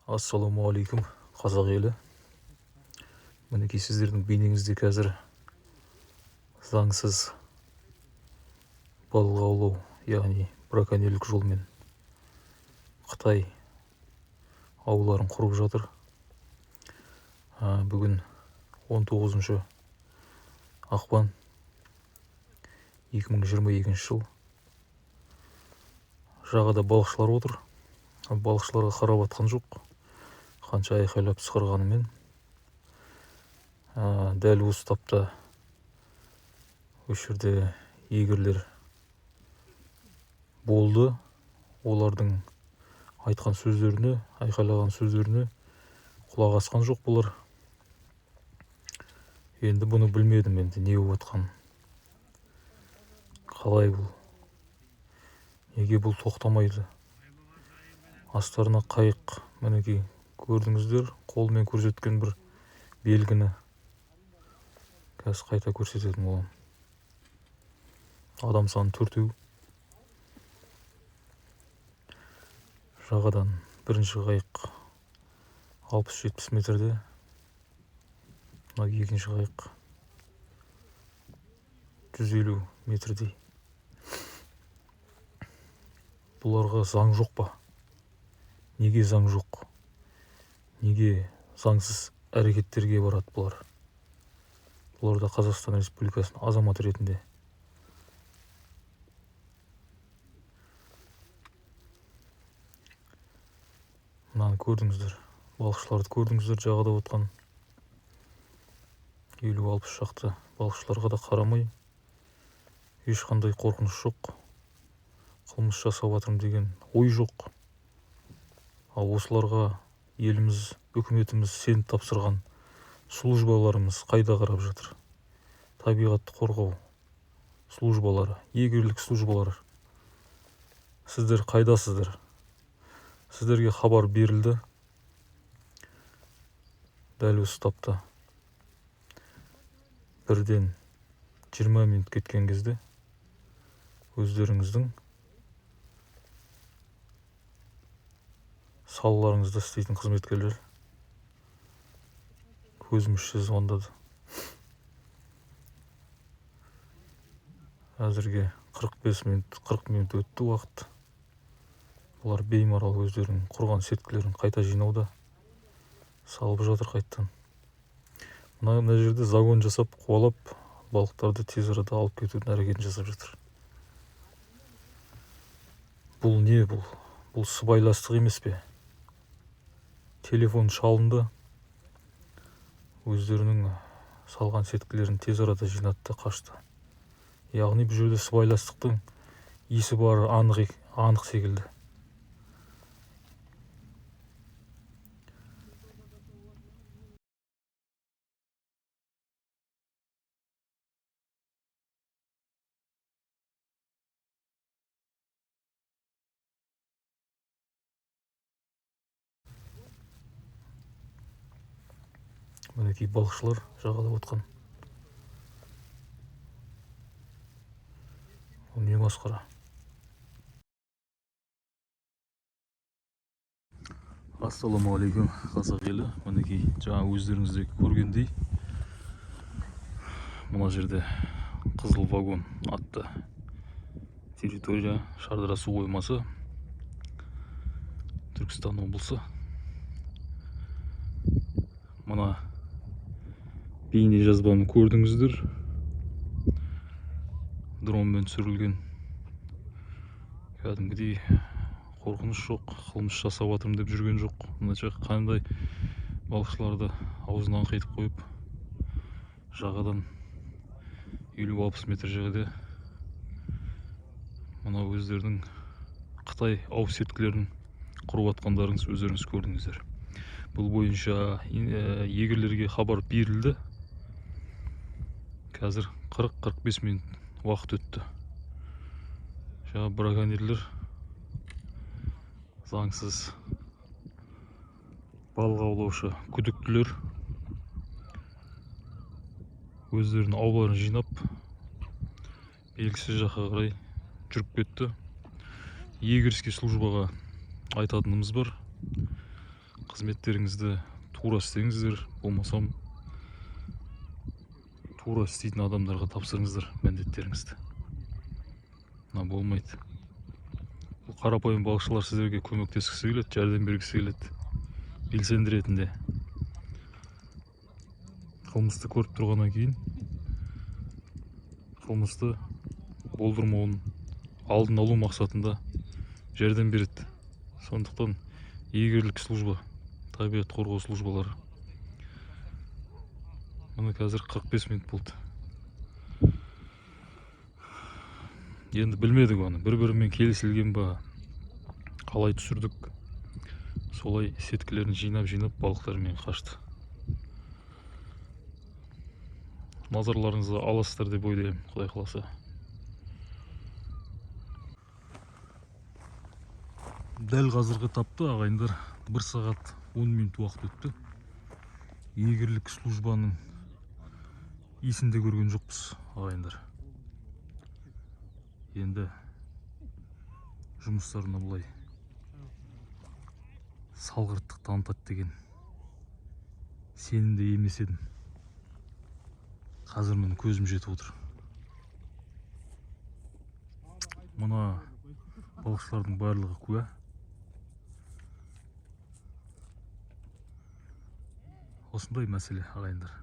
Ассалаумағалейкум, қазақ елі! Мінекей, сіздердің бейнеңізде қазір заңсыз балық аулау, яғни браконьерлік жолмен қытай ауларын құрып жатыр. Бүгін 19 ақпан 2022 жыл. Жағада балықшылар отыр. Балықшыларға қарап атқан жоқ, қанша айқайлап ысқырғанымен. Дәл осы тапта осы жерде егерлер болды. Олардың айтқан сөздеріне, айқайлаған сөздеріне құлақ асқан жоқ бұлар. Енді бұны білмедім, енді не болып жатқанын, қалай бұл, неге бұл тоқтамайды? Астарына қайық, мінекей, көрдіңіздер, қолмен көрсеткен бір белгіні қазір қайта көрсететін боламын. Адам саны төртеу. Жағадан бірінші қайық 60-70 метрде, мынау екінші қайық 150 метрдей. Бұларға заң жоқ па? Неге заң жоқ? Неге заңсыз әрекеттерге барады бұлар? Бұлар да Қазақстан Республикасының азаматы ретінде. Мынаны көрдіңіздер, балықшыларды көрдіңіздер, жағада отқан 50-60 шақты балықшыларға да қарамай, ешқандай қорқыныш жоқ, қылмыс жасап жатырмын деген ой жоқ. Ал осыларға еліміз, үкіметіміз сеніп тапсырған службаларымыз қайда қарап жатыр? Табиғатты қорғау службалары, егерлік службалары, сіздер қайдасыздар? Сіздерге хабар берілді. Дәл осы тапта бірден 20 минут кеткен кезде өздеріңіздің салаларыңызда істейтін қызметкерлер көзімізше звондады. Әзірге 45 минут, 40 минут өтті уақыт. Бұлар беймарал өздерінің құрған сеткілерін қайта жинауда, салып жатыр қайттан. Мына жерде загон жасап, қуалап, балықтарды тез арада алып кетудің әрекетін жасап жатыр. Бұл не бұл? Бұл сыбайластық емес пе? Телефон шалынды. Өздерінің салған сеткілерін тез арада жинады да қашты. Яғни бұл жерде сыбайластықтың иісі бары анық секілді. Мінекей, балықшылар жағалап отқан. Ол не масқара? Ассалаумағалейкум, қазақ елі! Мінекей, жаңа өздеріңіз де көргендей, мына жерде Қызыл вагон атты территория, Шардара су қоймасы, Түркістан облысы. Мына бейне жазбаны көрдіңіздер, дронмен түсірілген. Кәдімгідей қорқыныш жоқ, қылмыс жасап жатырмын деп жүрген жоқ. Мына жақ қандай балықшыларды аузынан қитып қойып, жағадан 50-60 метр жерде мына өздерінің қытай ау сеткілерін құрып жатқандарыңыз өздеріңіз көрдіңіздер. Бұл бойынша егерлерге хабар берілді. Қазір 40-45 минут уақыт өтті. Жаңа браконьерлер заңсыз балық аулаушы күдіктілер өздерінің ауларын жинап, белгісіз жаққа қарай жүріп кетті. Егерский службаға айтатынымыз бар. Қызметтеріңізді тура істеңіздер, болмасам тура істейтін адамдарға тапсырыңыздар міндеттеріңізді. Мына болмайды. Бұл қарапайым балықшылар сіздерге көмектескісі келеді, жәрдем бергісі келеді. Белсенді ретінде. Қылмысты көріп тұрғаннан кейін қылмысты болдырмауын алдын алу мақсатында жәрдем береді. Сондықтан егерлік служба, табиғат қорғау службалары. Міне қазір 45 минут болды. Енді білмедік оны, бір-бірімен келісілген ба, қалай түсірдік, солай сеткілерін жинап-жинап балықтармен қашты. Назарларыңызды аласыздар деп ойлаймын, Құдай қаласа. Дәл қазіргі тапты ағайындар, 1 сағат 10 минут уақыт өтті. Егерлік службаның есінде көрген жоқпыз ағайындар. Енді жұмыстарына бұлай салғырттық танытады деген сенімде емес едім. Қазір міне көзім жетіп отыр. Мына балықшылардың барлығы куә. Осындай мәселе ағайындар.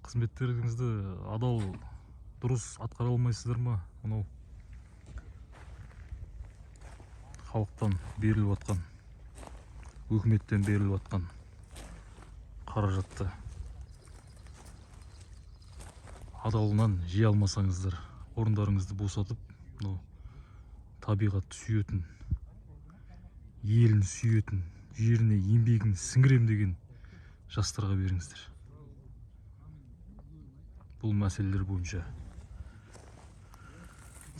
Қызметтеріңізді адал, дұрыс атқара алмайсыздар ма? Мынау халықтан беріліп атқан, өкіметтен беріліп атқан қаражатты адалынан жей алмасаңыздар, орындарыңызды босатып, мынау табиғатты сүйетін, елін сүйетін, жеріне еңбегін сіңірем деген жастарға беріңіздер. Бұл мәселелер бойынша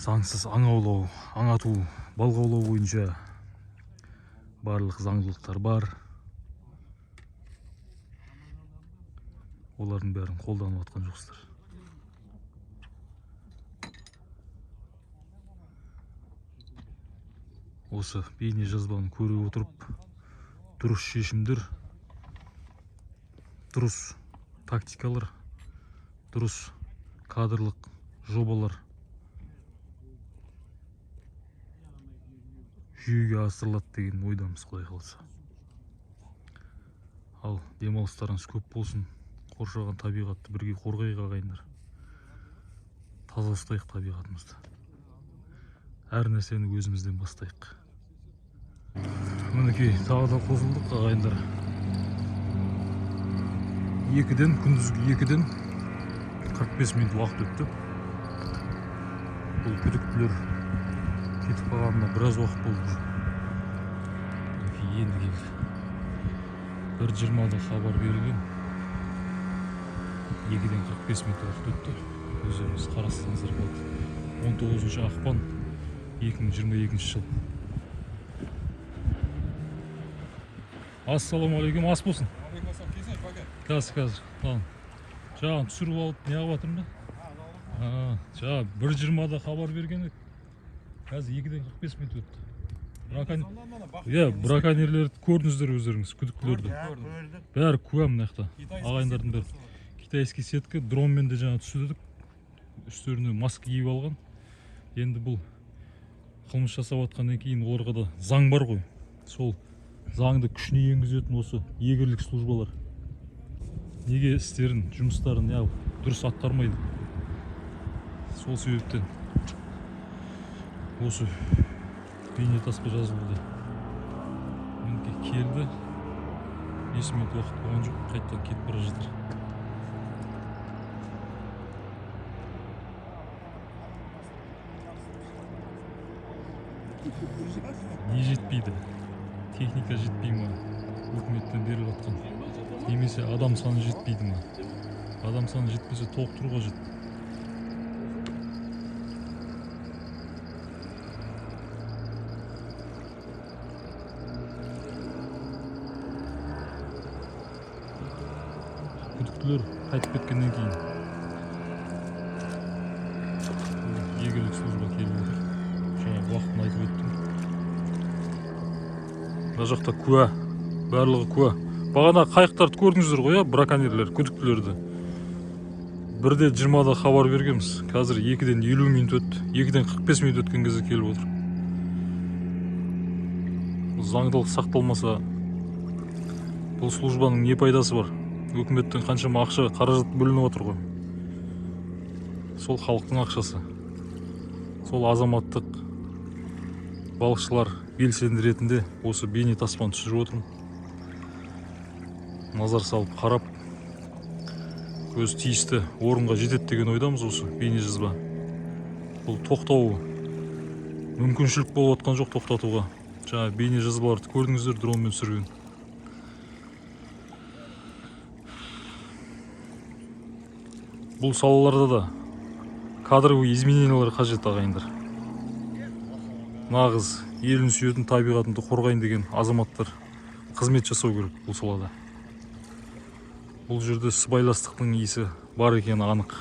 заңсыз аң аулау, аң ату, балық аулау бойынша барлық заңдылықтар бар. Олардың бәрін қолданып атқан жоқсыздар. Осы бейне жазбаны көре отырып, дұрыс шешімдер, дұрыс тактикалар, дұрыс кадрлық жобалар жүйеге асырылады деген ойдамыз, Құдай қаласа. Ал демалыстарыңыз көп болсын. Қоршаған табиғатты бірге қорғайық ағайындар. Таза ұстайық табиғатымызды. Әр нәрсені өзімізден бастайық. Мінекей тағы да қосылдық ағайындар. Екіден, күндізгі екіден 45 минут уақыт өтті. Бұл күдіктілер кетіп қалғанына біраз уақыт болды уже. Мінекей енді келді. 1:20-да хабар берілген. Екіден 45 минут уақыт өтті. Өздеріңіз қарастырсаңыздар болады. 19 ақпан 2022 жыл. Ассалаумағалейкум, ас болсын. Қазір, қазір. Tamam. Жаңа түсіріп алып не қылып жатырмын да? Жаңа 1:20-да хабар берген еді. Қазір екіден 45 минут өтті. Браконьерлерді көрдіңіздер өздеріңіз, күдіктілерді. Көрдік. Бәрі куә мына жақта. Ағайындардың бәрі. Китайский сетка, дронмен де жаңа түсірдік. Үстеріне маска киіп алған. Енді бұл қылмыс жасап жатқаннан кейін оларға да заң бар ғой. Сол заңды күшіне енгізетін осы егерлік службалар. Неге істерін, жұмыстарын дұрыс атқармайды? Сол себептен осы бейнетаспа жазылды. Мінекей келді. 5 минут уақыт болған жоқ, қайтадан кетіп бара жатыр. Не жетпейді? Техника жетпей ма? Өкіметтен беріліп жатқан. Немесе адам саны жетпейді ма? Адам саны жетпесе толықтыру қажет. Күдіктілер қайтып кеткеннен кейін егерлік служба келіп отыр. Жаңа уақытын айтып өттім. Мына жақта куә, барлығы куә. Бағана қайықтарды көрдіңіздер ғой, иә, браконьерлер, күдіктілерді. 1:20-да хабар бергенбіз. Қазір 2-ден 50 минут өтті. 2-ден 45 минут өткен кезде келіп отыр. Заңдылық сақталмаса, бұл службаның не пайдасы бар? Өкіметтен қаншама ақша, қаражат бөлініп отыр ғой. Сол халықтың ақшасы. Сол азаматтық балықшылар белсенді ретінде осы бейне таспаны түсіріп отырмын. Назар салып қарап, өз тиісті орынға жетеді деген ойдамыз осы бейне жазба. Бұл тоқтау мүмкіншілік болып жатқан жоқ тоқтатуға. Жаңа бейне жазбаларды көрдіңіздер, дронмен түсірген. Бұл салаларда да кадровый изменениялар қажет, ағайындар. Нағыз елін сүйетін, табиғатымды қорғайын деген азаматтар қызмет жасау керек бұл салада. Бұл жерде сыбайластықтың иісі бар екені анық.